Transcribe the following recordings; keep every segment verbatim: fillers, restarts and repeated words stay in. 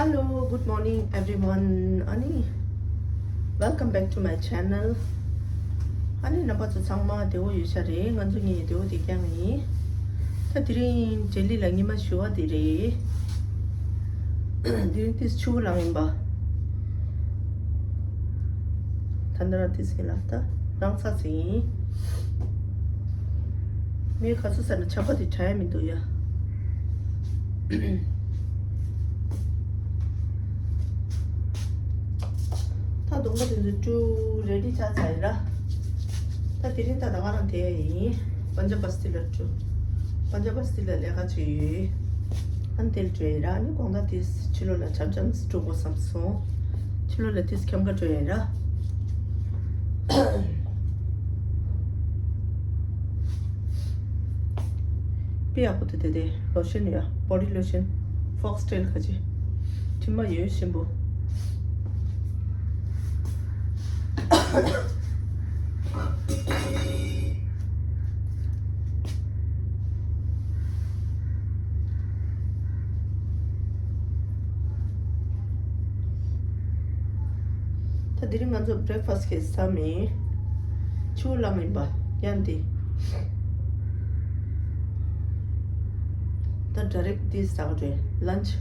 Hello, good morning everyone. ཨ་ནི། Welcome back to my channel. ཨ་ནི་རྣམ་པ་ཚོ་ཚང་མ་བདེ་པོ་ཡོད་ཤག་རེད། ང་ཚོ་གཉིས་བདེ་པོ་བདེ་རྐྱང་ཡིན། ད་དེ་རིང་ལྡི་ལི་ལ་ཉི་མ་བཞི་པ་དེ་རེད། དེ་རིང་ཏིས་ཆུ་བོ་ལངས་ཡིན་པ། ད་ནི་རང་ཏིས་ཡིན་ལ་ད་རང་ཚ་ཚ་ཡིན། ངས་ག་ཚོད་ཟ་ན་ཆམ་པ་དེ་དྲག་ཡ་མི་འདུག་ཡ། ད་གདོང་པ་དེ་ཚོ་བཀྲུ་རེ་ཌི་ཆགས་ཚར་ཡིན་ར། ད་དེ་རིང་ད་ད་ག་རང་དེ་ཡིན། པན་ཇ་བ་སི་ཏི་ལ་བཀྲུ། པན་ཇ་བ་སི་ཏི་ལ་ལས་ཀ་བྱེད་ཡོད། ཨ་ནི་དེ་ལ་བཀྲུ་ཡིན་ར། ཨ་ནི་དགོང་དག་དེ་ཕྱི་ལོགས་ལ་འཆམ་འཆམ་བཀྲུ་དགོས་བསམ་སོང་། ཕྱི་ལོགས་ལ་དེ་ཁྱམས་ཁ་བཀྲུ་ཡིན་ར། དཔེ་ཡག་པོ་འདུག་དེ་དེ་ལོ་ཤན་ཡ། བོ་ཌི་ལོ་ཤན། ཕོག་སི་ཊེལ་ག་ཅི། དྲི་མ་ཡོད་ཞིམ་པོ། ད་དེ་རིང་ང་ཚོ་བྷི་རེག་ཕ་སི་གི་ཟ་མེད། ཆུ་བོ་ལངས་ཡིན་པ་ཡང་དེ། ད་ཌའི་རེག་ཊི་དེ་ཟ་ག་འགྲོ་ཡིན། ལན་ཆི།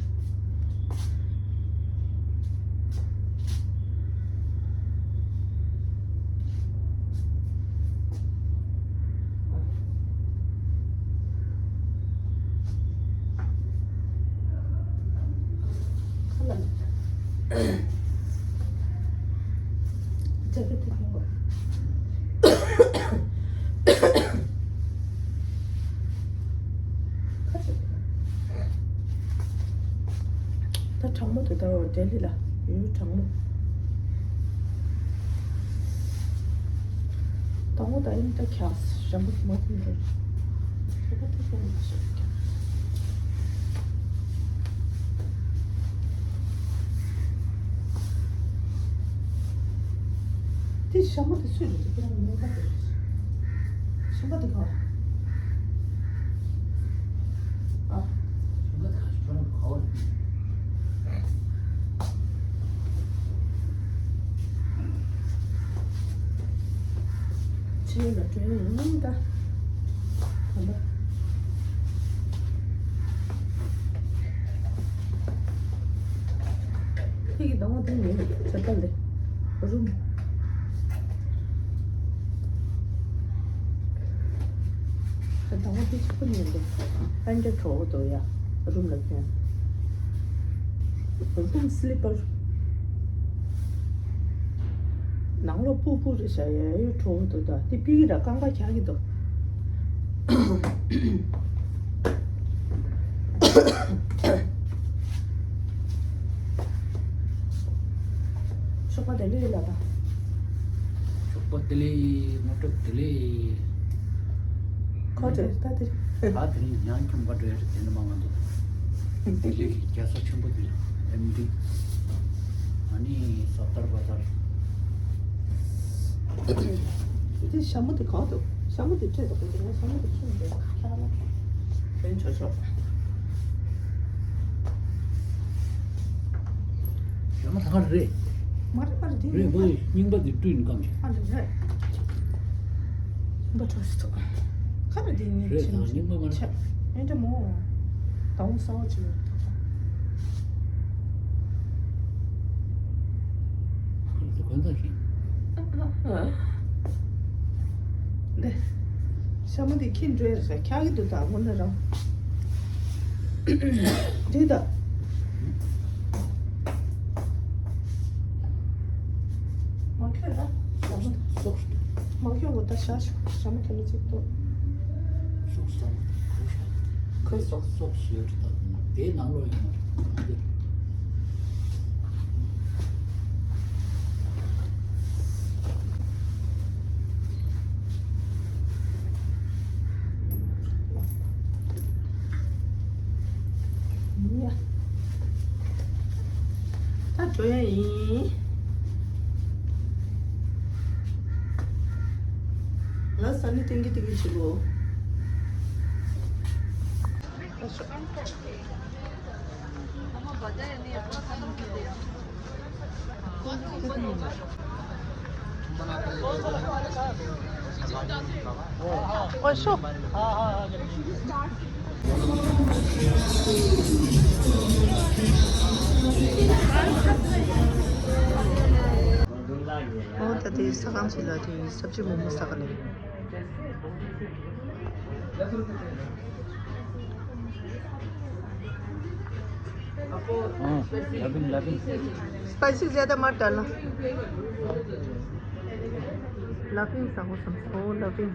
ད་གྲང་མོ་དེ་ལྟ་བུ་ལྡི་ལི་ལ་ཡོད་གྲང་མོ། དང་པོ་ད་ཡིན་ད་ཁྱག་ཞམ་པོ་མ་ཐུབ་རེད། ཞོགས་པ་ཐུབ་པ་མ་ཤེས་ཀྱང་། དེ་ཞམ་པོ་དེ་སུས་རེད། ཁྱེད་རང་མིན་པ་དེ་རེད། ཞམ་པོ་དེ་ག་བ། ཨ། ཞམ་པོ་དེ་ག་ཞོགས་པ་ག་བ་རེད། ཕྱི་ལ་བྲོས་ཡིན་ད། ད་ལྟ། ཁྱེད་ཀྱི་གདོང་པ་དེ་ནི་ཇ་པན་ལས་རུམ། ད་གདོང་པ་དེ་ཆག་པ་ཉན་འདུག་ཨན་ཏྲ་གྲོགས་པོ་འདུག་ཡ། རུམ་ལ་ཁྱོད། རུམ་སི་ལི་པར། ནང་ལོགས་སྤུ་སྤུ་རེ་བཞག་ཡ་ཡོད་གྲོགས་པོ་འདུག་ད་དེ་པི་གི་ར་རྐང་པ་འཁྱག་གི་འདུག་ཞོགས་པ་བདེ་ལེགས་ལ་དང་། ཞོགས་པ་བདེ་ལེགས། ངོ་སྤྲོད་བདེ་ལེགས། ཁོ་བྲོས་ད་དེ་རེད། ད་དེ་རིང་ཡང་ཁྱུང་པ་བྲོས་རེད། དེ་ནི་མ་ང་འདུག་ལྡི་ལི་གི་རྒྱལ་ས་ཆེན་པོ་དེ་ཨེམ་ཌི། ཨ་ནི་སབ་དར་བ་དར། དེ་ཞྭ་མོ་དེ་གང་འདུག་ཞྭ་མོ་དེ་སྤྲད་དང་པོ་དེ་ང་ཞྭ་མོ་དེ་ཁྱོད་འདྲ་ཁྱག་ལ་ཁྱོད་ཆོག་ཆོག་ཞྭ་མོ་ད་ག་རེད། མ་རེད་མ་རེད། དེ་རེད། ཡིན་པ་པ་རེད། རྙིང་པ་དེ་བཀྲུས་ནས་བཀང་བྱས། ཨ་རེད་རེད། ཡིན་པ་འཕྲོ་ཞིག་ཐུག་ཁ་རེད་དེ་ནི་རེད། ཆེན་ད་རྙིང་པ་མ་རེད། ཆེ་ཨེ་འདྲ་མོ། ད་འོང་གསར་པ་ཅིག་ཡོད་ཐུག་ཁ་རེད་དེ་གོན་ད་ཤིང་། འདི། ཞྭ་མོ་འདི་ཁྱི་འགྲོ་ཡ་རེད། འཁྱག་གི་འདུག་ད་དངོས་གནས་རང་། འདི་ད། མ་འཁྱོག་ད། ཞྭ་མོ་འདི། སོགས། མ་འཁྱོག་གོ་ད་ཞྭ་ཞྭ་མོ་ཁྱོད་ནི་ཅིག་ཏུ། སོགས་སོགས། ཁོས་སོགས། སོགས་ཡོད་ད། དེའི་ནང་ལོགས་ཡོད་མ་རེད། ད་འགྲོ་ཡ་ཡིན། ལ་ས་ནི་ཏིང་གི་ཏིང་གི་བྱེད་དགོས། ཨོ་ཤོ། ཨོ་ད་དེ་ཟ་ཁང་ཞིག་ལ་དེ་སབ་ཇི་མོག་མོག་ཟ་ག་ལེ། हाँ, loving, loving. Spicy ज़्यादा मत डालना। लविंग सा हो सम, ओ loving.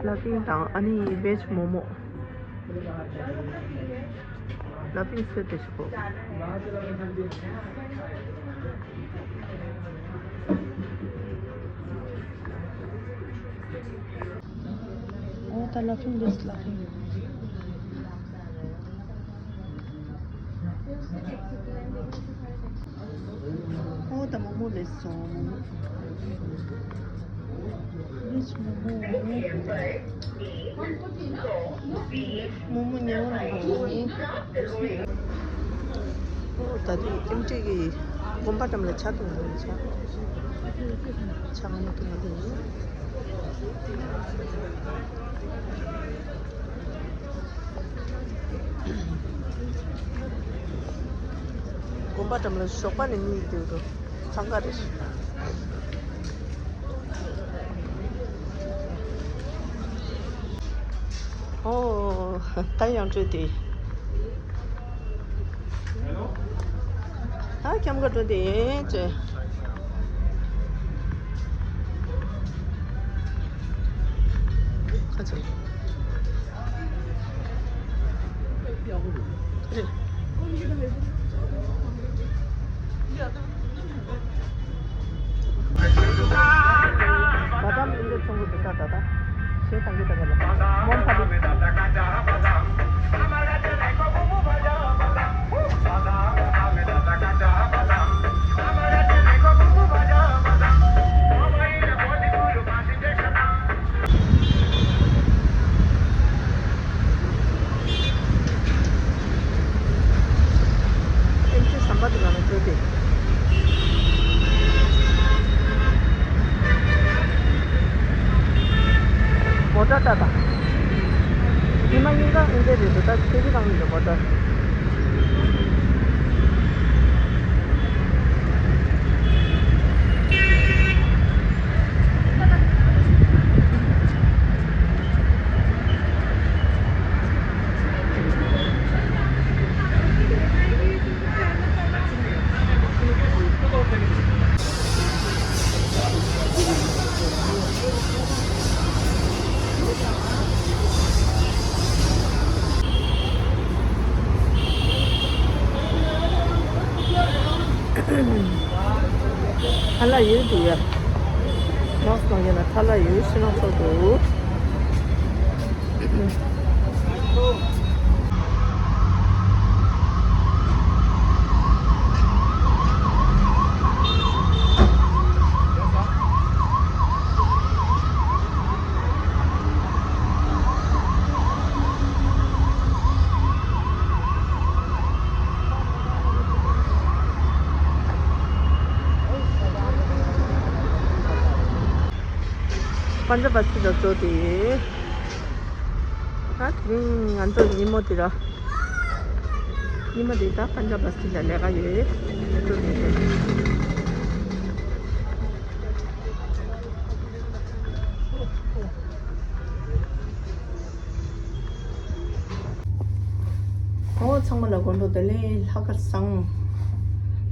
Loving དང་ཨ་ནི་བེཇ་མོག་མོག། ལ་ཕིང་སུ་དེ་ཞིག་གོ། ཨོ་ད་ལ་ཕིང་དེ་ལ་ཕིང་། ཨོ་ད་མོག་མོག་ལེགས་སོང་། མོག་མོག་ལེགས་མོག་མོག་མོག་ཉལ་བ་ལ། ཨོ་ད་དེ་ཨེམ་ཊི་གི་དགོན་པ་འགྲམ་ལ་ཇ་འཐུང་གི་ཡོད། ཇ་ཇ་གང་ནས་འཐུང་གི་ཡོད། དགོན་པ་འགྲམ་ལ་ཞོགས་པ་ནས་གཉིད་སྡོད་འགྲོ། འཚང་ཁ་རེད། ཨོ་ད་ཡང་བྲོས་ཏེ། ད་འཁྱམ་ག་འགྲོ་དེ་ཡིན་ཅེ། ཁ་ཚ། རེད། ད་ལྟ་མི་འདྲ་ཆུང་གི་འདུག་ད་ད་ད། ཞེས་དང་གི་ད་ག་ལ། མོན་ཕ་ལི། ཨེམ་ཆི་ཟམ་པ་དེ་ལ་ན་འགྲོ་དེ། མོ་ཊ་ཏྲ་ད། ཉི་མ་གཉིས་ཀ་ཨིན་ཇི་རེད་འདུག་ད་ཁྱེད་ཀྱི་རང་ཡིན་འདུག་མོ་ཊ། ཁ་ལག་ཡོད་འདུག་ཡ། མག་སི་གང་ཡོད་ན་ཁ་ལག་ཡོད། ཕྱི་ནང་ཚོགས་འདུག་པན་ཇབ་བ་སི་ལ་འགྲོ་དེ་ཡོད། ད་དེ་རིང་ང་ཚོ་ཉིན་མོ་དེ་ར། ཉི་མ་འདི་ད་པན་ཇབ་བ་སི་ལ་ལས་ཀ་ཡོད། འགྲོ་དེ་ཡོད། ཨོ་ཚང་མ་ལ་དགོང་དྲོ་བདེ་ལེགས། ལྷག་དཀར་བཟང་།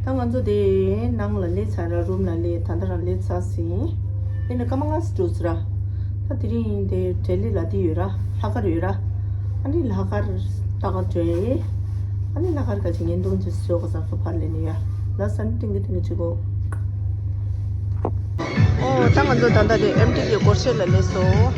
ད་ང་ཚོ་དེ་ནང་ལ་སླེབས་ཚར་ར། རུམ་ལ་སླེབས། ད་ལྟ་རང་སླེབས་ཚར་ཟིན། དེ་ནས་སྐར་མ་ལྔ་ཙམ་འགྲོ་ཚར་ར། ད་དེ་རིང་དེ་བྲེལ་ལི་ལ་དེ་ཡོད་ར། ལྷག་དཀར་ཡོད་ར། ཨ་ནི་ལྷག་དཀར་ལྟ་ག་འགྲོ་ཡི། ཨ་ནི་ལྷག་དཀར་ག་ཅིག་ཉིན་ཐུང་ཅིག་བཟོ་ག་ས་སོ་ཕར་ལེན་ནི་ཡ། ལ་ས་ནི་ཏིང་གི་ཏིང་གི་ཅིག་གོ། ཨོ་ད་ང་ཚོ་ད་ལྟ་དེ་ཨེམ་ཊི་གི་སྒོར་གཞས་ལ་སླེབས་སོང་།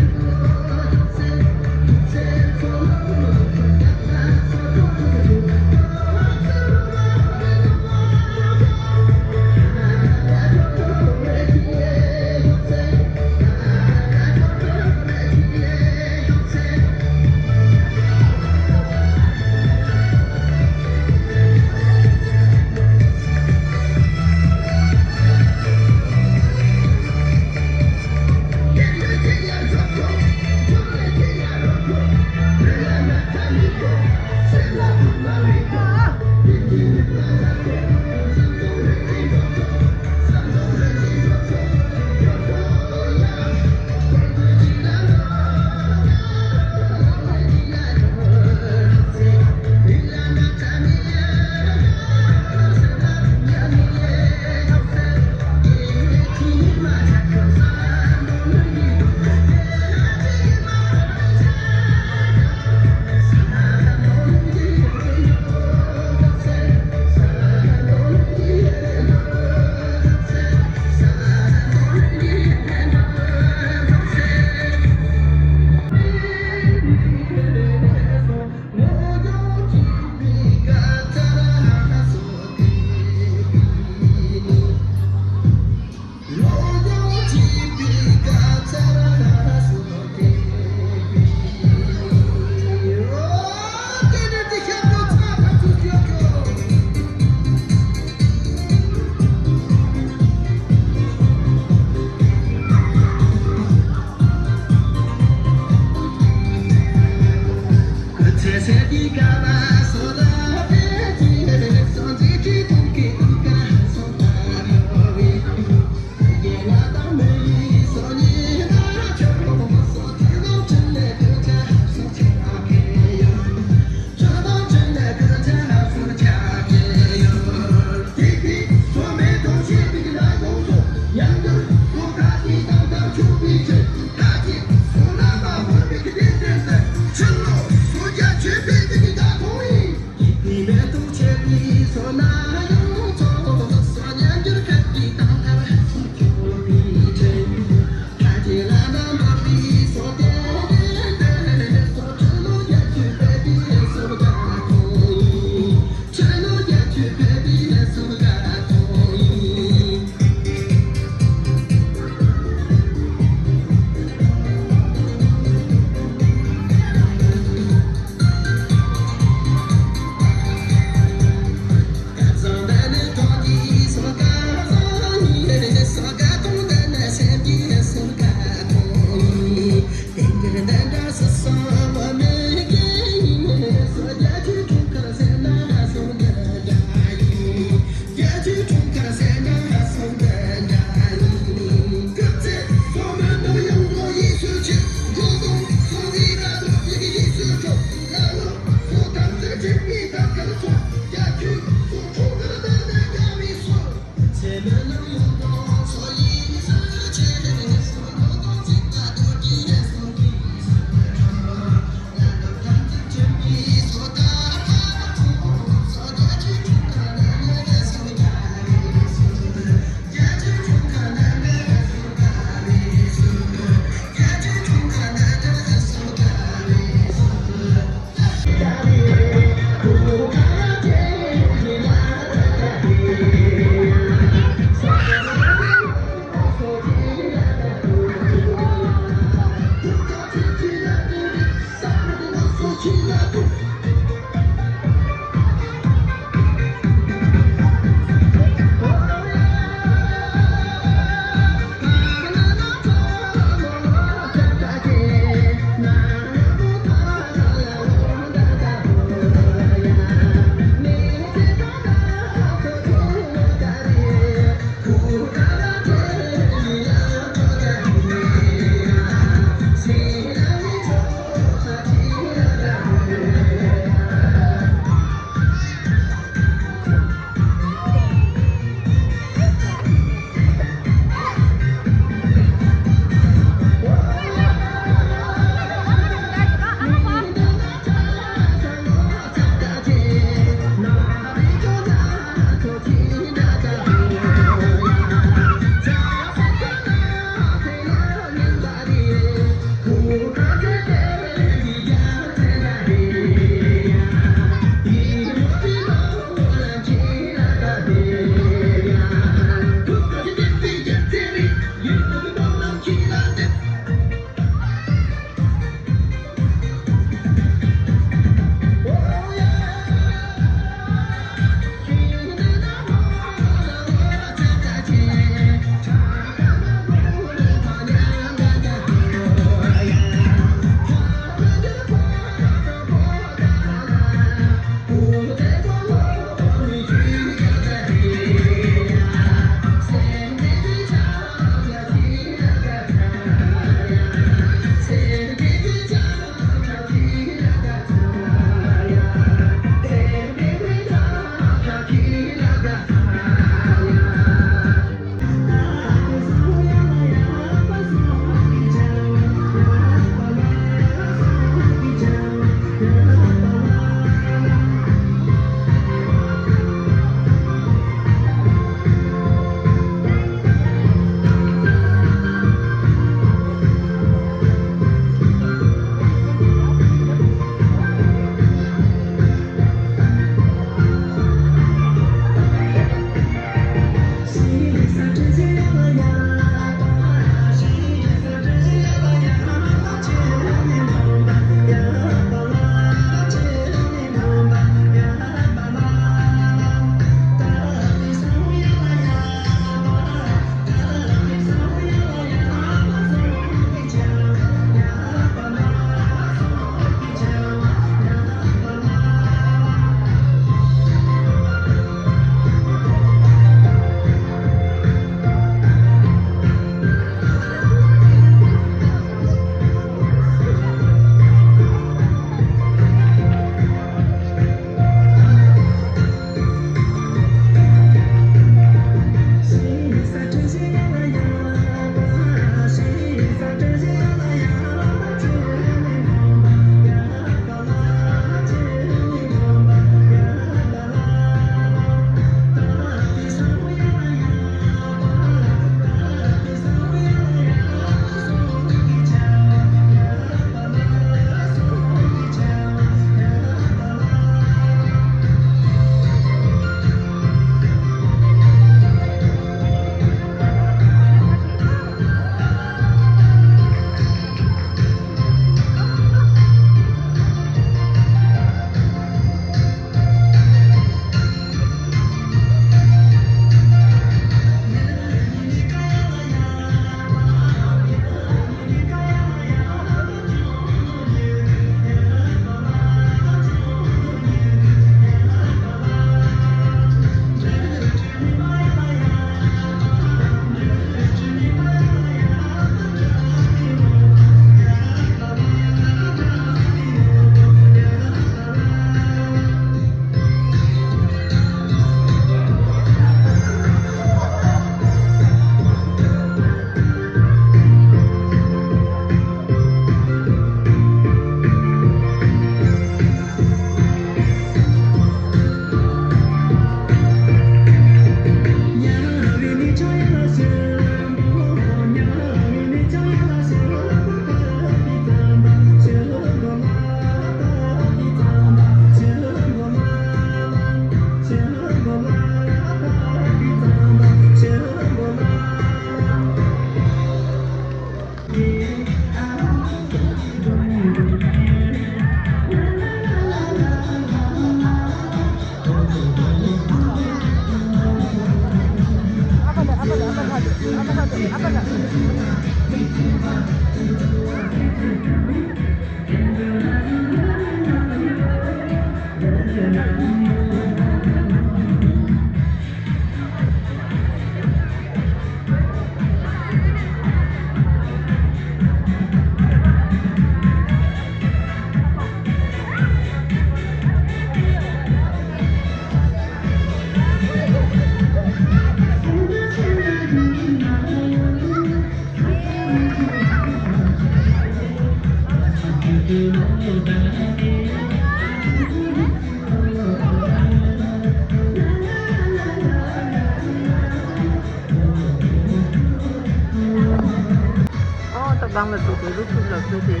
ཨོ་ད་སྒང་ལ་འགྲོ་དགོས་རུ་ཐུག་ལ་འགྲོ་དེ།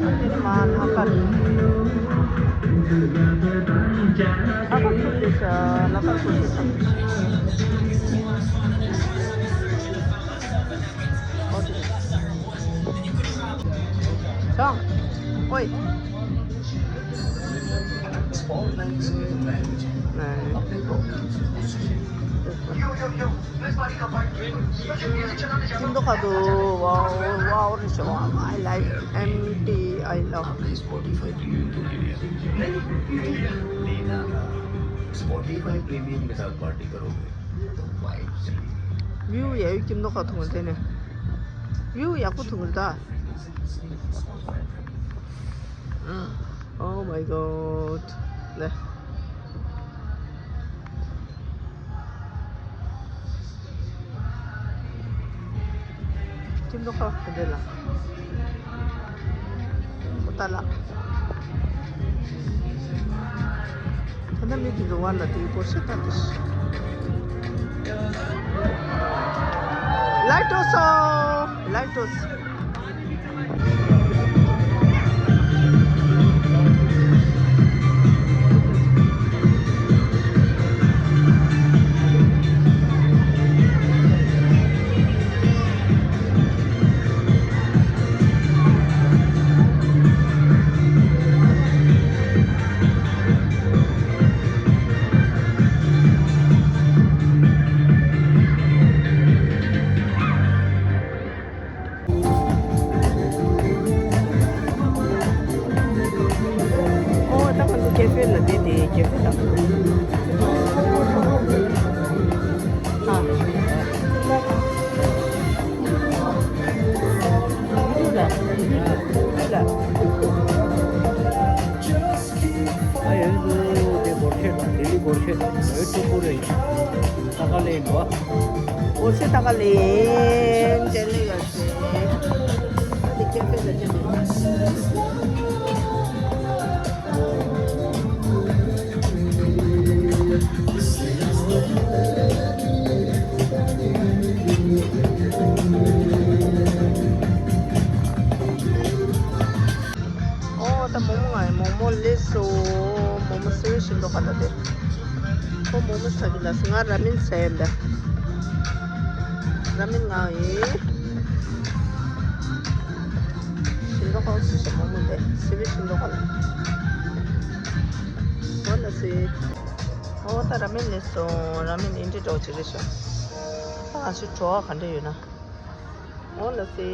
ཨ་ནི་མ་ལྷག་པར། ལྷག་པར་ཐུག་དེ་ཤ་ལྷག་པར་ཐུག་དེ་ཤ། ཨོ་དེ། ཅང་། ཨོའི། ཁྱིམ་ཐོག་ཁ་དུ་ཝའོ་ཝའོ་རེ་ཤོ། I like M T I love। Spotify Premium के साथ पार्टी करोगे तो वाइब चलेगी। ཝིའུ་ཡ་ཡུ་ཁྱིམ་ཐོག་ཁ་ཐུང་དེ་ནས། ཝིའུ་ཡག་པོ་ཐུང་རེད་ད། Oh my god. ལེ། ཁྱིམ་ཐོག་ཁ་འདི་ལ། ཨོ་ད་ལ། ད་ནི་མི་དེ་ཚོ་བར་ལ་དེའི་སྒོར་གཞས་བཏང་དེ། ལའིཊ་འགྲོ་སོང་། ལའིཊ་འགྲོ་སོང་། ཨོ་ད་ང་ཚོ་ཀེ་ཧྥེ་ལ་བསྡད་དེ་ཀེ་ཧྥེ་ལ། ཨ། ཨ་ཡོད་དེ་སྒོར་གཞས་དང་ལི་ལི་སྒོར་གཞས་དང་ཡོད་ཀྲུ་པུ་རེ་ད་ག་ལེན་བ། སྒོར་གཞས་ད་ག་ལེན་དེ་ལེ་ཡོད་ཟེར། ཨ་དེ་ཀེ་ཧྥེ་ལ་ཅི་མེད། ཨོ་ད་མོག་མོག་ང་ཡི་མོག་མོག་ལེ་སོ། མོག་མོག་སེ་བེ་ཤིན་ཏོ་ག་ལ་དེ། ཁོ་མོག་མོག་ཟ་གི་ལ་སི་ང་ར་མེན་ཟ་ཡིན་པས། ར་མེན་ང་ཡི། ཤིན་ཏོ་ག་སུ་ཞིག་མོག་མོག་དེ་སེ་བེ་ཤིན་ཏོ་ག་ལ། ཨོ་ལ་སི། ཨོ་ད་ར་མེན་ལེ་སོ། ར་མེན་ཨིན་དྲི་འདྲ་བོ་ཅིག་རེད་ཤག་ད་ང་ཚོའི་བྲོ་བ་ག་འདྲ་ཡོད་ན། ཨོ་ལ་སེ།